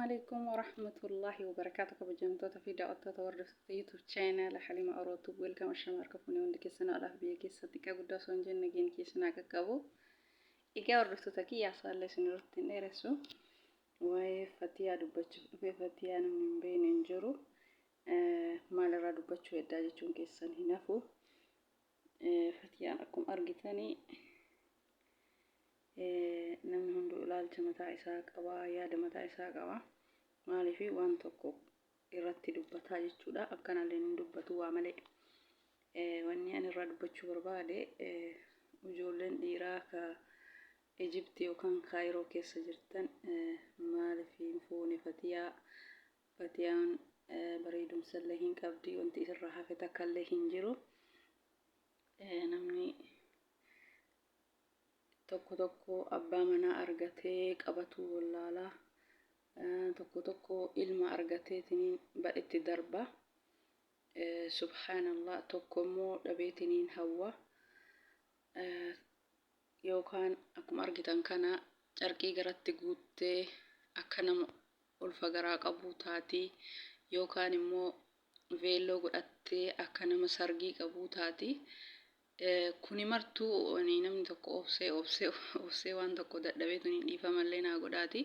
Alaikum warahmatullahi wabarakatuh. Kabajamtoota fi daawwattoota hordoftoota YouTube channel Halima Orootu, welcome. Ashama harka fuunee hundi keessan, alaaf biyya keessa xiqqaa guddaa osoo hin jenne nageenyi keessan haa qaqqabu. Egaa hordoftoota kiyya, asaallee isin irratti hin dheeressu. Waa'ee Fatiyaa dubbachuuf dhufe. Fatiyaa namni hin beekne hin jiru. Maalirraa dubbachuu heddaa jechuun keessan hin hafu. Fatiyaan akkuma argitanii namni hunduu ilaalcha mataa isaa qaba, yaada mataa isaa qaba. Maaliif waan tokko irratti dubbataa jechuudha. Akkanallee hin dubbatu waa malee. Wanni ani irraa dubbachuu barbaade, ijoolleen dhiiraa ka Ijipti yookaan Kaayiroo keessa jirtan, maaliif hin fuune Fatiyaa? Fatiyaan bareedumsallee hin qabdi, wanti isirraa hafe takkallee hin jiru. Namni tokko tokko abbaa manaa argatee qabatuu wallaalaa, tokko tokko ilma argateetiniin badhetti darba. Subhaanallah, tokko immoo dhabeetiniin hawwa. Yookaan akkuma argitan kana carqii garatti guuttee akka nama ulfa garaa qabuu taati, yookaan immoo veelloo godhattee akka nama sargii qabuu taati. Kuni martuu namni tokko obsee obsee obsee waan tokko dadhabeetu hin dhiifamallee naa godhaati.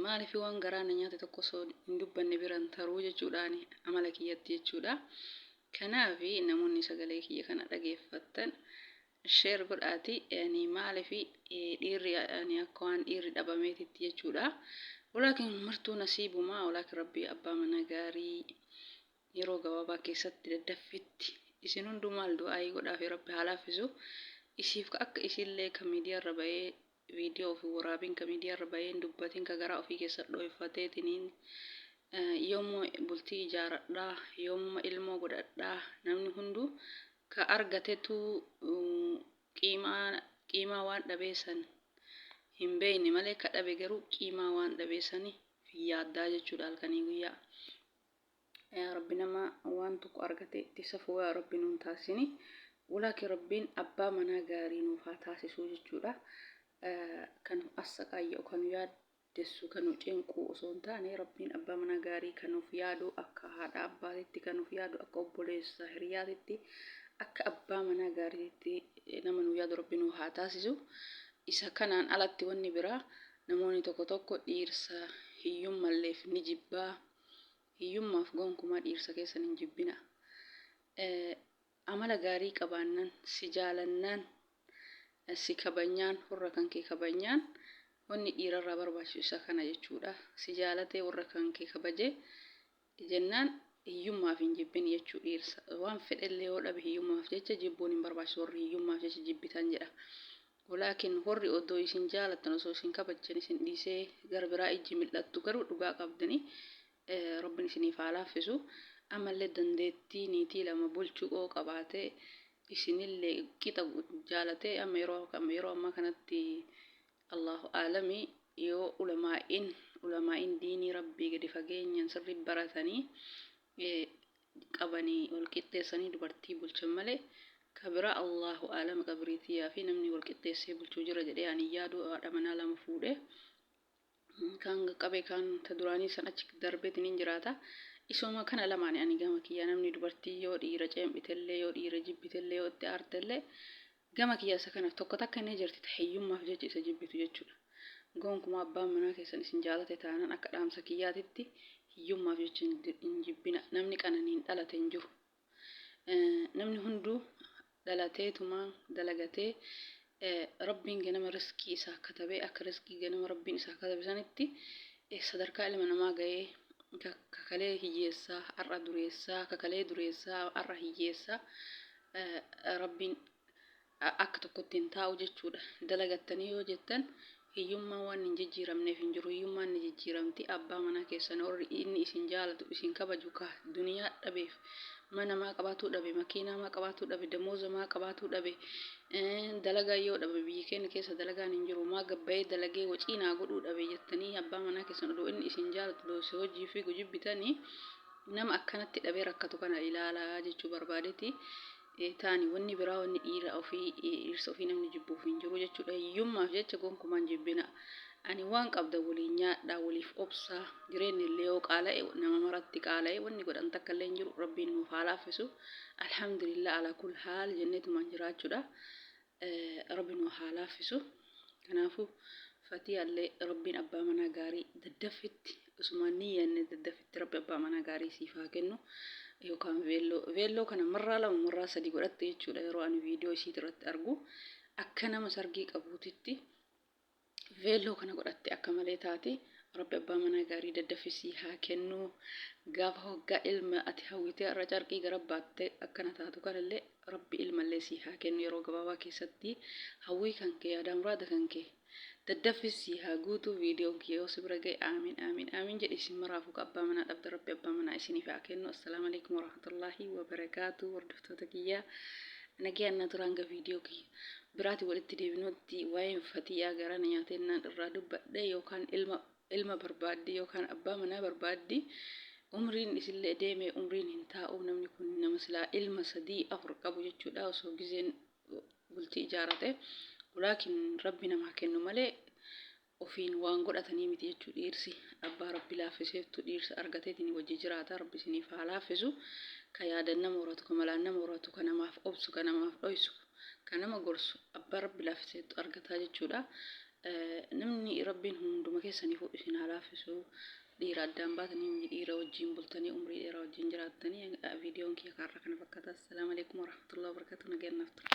Maaliif waan garaa na nyaate tokko osoo hin dubbanne biran taruu jechuudhaan amala kiyyatti jechuudha. Kanaaf namoonni sagalee kiyya kana dhageeffattan share godhaati. Maaliif dhiirri akka waan dhiirri dhabameetitti jechuudha. Walaakin martuu nasiibuma. Walaakin Rabbii abbaa mana gaarii yeroo gabaabaa keessatti daddaffitti isin hunduu maal du'aayii godhaafi Rabbi haa laaffisu. Isiif ka akka isiillee ka miidiyaarra bahee viidiyoo ofii waraabin, ka miidiyaarra bahee hin dubbatin, ka garaa ofii keessa dhoyfateetiniin yoomuma bultii ijaaradhaa, yoomuma ilmoo godhadhaa. Namni hunduu ka argatetu qiimaa qiimaa waan dhabee san hin beeyne malee, ka dhabe garuu qiimaa waan dhabee sani yaaddaa jechuudha halkanii guyyaa. Yaa Rabbi, nama waan tokko argate itti safuu yaa Rabbi nuun taasisini. Walaakin Rabbiin abbaa manaa gaarii nuuf haa taasisuu jechuudha. Kan assaqaayya'u, kan yaaddessu, kan nu cinqu osoo hin taane, Rabbiin abbaa manaa gaarii kan nuuf yaadu, akka haadha abbaatitti kan nuuf yaadu, akka obboleessa hiriyaatitti, akka abbaa manaa gaariitti nama nu yaadu Rabbi nuuf haa taasisu. Isa kanaan alatti wanni biraa, namoonni tokko tokko dhiirsa hiyyummalleef ni jibbaa. Hiyyummaaf gonkumaa dhiirsa keessan hin jibbina. Amala gaarii qabaannan, si jaalannaan, si kabanyaan, warra kan kee kabanyaan, wanni dhiirarraa barbaachisu isa kana jechuudha. Si jaalatee warra kan kee kabajee jennaan hiyyummaaf hin jibbin jechuu dhiirsa. Waan fedhellee yoo dhabe hiyyummaaf jecha jibbuun hin barbaachisu, warri hiyyummaaf jecha jibbitan jedha. Walaakin warri odoo isin jaalattan, osoo isin kabajjan isin dhiisee gara biraa ijji mil'attu garuu dhugaa qabdanii, Rabbiin isiniif haa laaffisu. Ammallee dandeettii niitii lama bulchuu oo qabaatee isinillee qixa jaalatee, amma yeroo ammaa kanatti Allahu aalami, yoo ulamaa'iin diinii Rabbii gadi fageenyaan sirrii baratanii qabanii wal qixxeessanii dubartii bulchan malee, ka biraa Allahu aalama qabrii tiyyaa fi namni wal qixxeessee bulchuu jira jedhee ani yaadu. Haadha manaa lama fuudhee kaan qaqqabee, kaan ta duraanii san achi darbeetiin hin jiraata. Isuma kana lamaan ani gama kiyya, namni dubartii yoo dhiira ceem'itellee, yoo dhiira jibbitellee, yoo itti aartellee, gama kiyya isa kana tokko takka inni jirti ta hiyyummaaf jecha isa jibbitu jechuudha. Gonkumaa abbaan manaa keessan isin jaalate taanaan, akka dhaamsa kiyyaatitti hiyyummaaf jecha hin jibbina. Namni qananiin dhalate hin jiru. Namni hunduu dhalateetumaan dalagatee Rabbiin ganama riskii isaa katabee, akka riskii ganama Rabbiin isaa katabe sanitti sadarkaa ilma namaa ga'ee, kakalee hiyyeessaa har'a dureessaa, kakalee dureessaa har'a hiyyeessaa, Rabbiin akka tokkotti hin taa'u jechuudha. Dalagattanii yoo jettan hiyyummaan waan hin jijjiiramneef hin jiru. Hiyyummaan ni jijjiiramti. Abbaa manaa keessan warri inni isin jaalatu, isin kabaju, ka duniyaa dhabeef, mana maa qabaatuu dhabe, makiinaa maa qabaatuu dhabe, damooza maa qabaatuu dhabe, dalagaa yoo dhabe, biyya keenya keessa dalagaan hin jiru, maa gabbayee dalagee wacii naa godhuu dhabe jettanii abbaa manaa keessan odoo inni isin jaalatu, odoo si hojii fiigu jibbitanii, nama akkanatti dhabee rakkatu kana ilaalaa jechuu barbaadeeti. Taani wanni biraa, wanni dhiira ofii, dhiirsa ofii namni jibbuuf hin jiru jechuudha. Hiyyummaaf jecha gonkumaan jibbina. Ani waan qabda waliin nyaadhaa, waliif obsaa. Jireenyi illee yoo qaala'e nama maratti qaala'e, wanni godhan takka illee hin jiru. Rabbiin nuuf haa laaffisu. Alhamdulillah alaa kul haal jenneetumaan jiraachuudha. Rabbi nuuf haa laaffisu. Kanaafuu Fatiyaallee Rabbiin abbaa manaa gaarii daddaffitti, osumaan niyyanne daddaffitti, Rabbi abbaa manaa gaarii siif haa kennu. Yookaan veelloo kana marraa lama, marraa sadi godhatte jechuudha. Yeroo ani viidiyoo isiit irratti argu akka nama sargii qabuutitti veelloo kana godhatte akka malee taati. Rabbi abbaa manaa gaarii daddaffisii haa kennu. Gaafa hoggaa ilma ati hawwitee irra carqii gara baatte akkana taatu kanallee Rabbi ilmallee sii haa kennu yeroo gabaabaa keessatti. Hawwii kan kee, yaadaa muraada kan kee daddaffisii haa guutu. Viidiyoon kiyya yoo si bira ga'e aamiin, aamiin, aamiin jedhi. Isin maraafuu ka abbaa manaa dhabda, Rabbi abbaa manaa isiniif haa kennu. Assalaamu alaikum warahmatullaahi wabarakaatu. Hordoftoota kiyyaa, nagayaan na tura hanga viidiyoo kiyya biraati walitti deebinutti. Waa'een Fatiyyaa garaa na nyaatennaan irraa dubbadhe. Yookaan ilma barbaaddi yookaan abbaa manaa barbaaddi. Umriin isillee deeme, umriin hin taa'u. Namni kun nama silaa ilma sadii afur qabu jechuudha osoo gizeen bultii ijaarate. Walaakin Rabbi namaa kennu malee ofiin waan godhatanii miti jechuu. Dhiirsi abbaa Rabbi laaffiseeftu dhiirsa argateetiin wajji jiraata. Rabbi isiniif haa laaffisu. Ka yaadan nama horatu, ka malaan nama horatu, ka namaaf obsu, ka namaaf dhoysu, ka nama gorsu abbaa Rabbi laaffiseettu argataa jechuudha. Namni Rabbiin hunduma keessaniifuu isin haa laaffisu. Dhiira addaan baatanii, dhiira wajjiin bultanii, umrii dheeraa wajjiin jiraattanii. Viidiyoon kiyya kaarraa kana fakkaata. Assalaamu alaikum warahmatullahi wabarakatuh. Nagayaan naaf tura.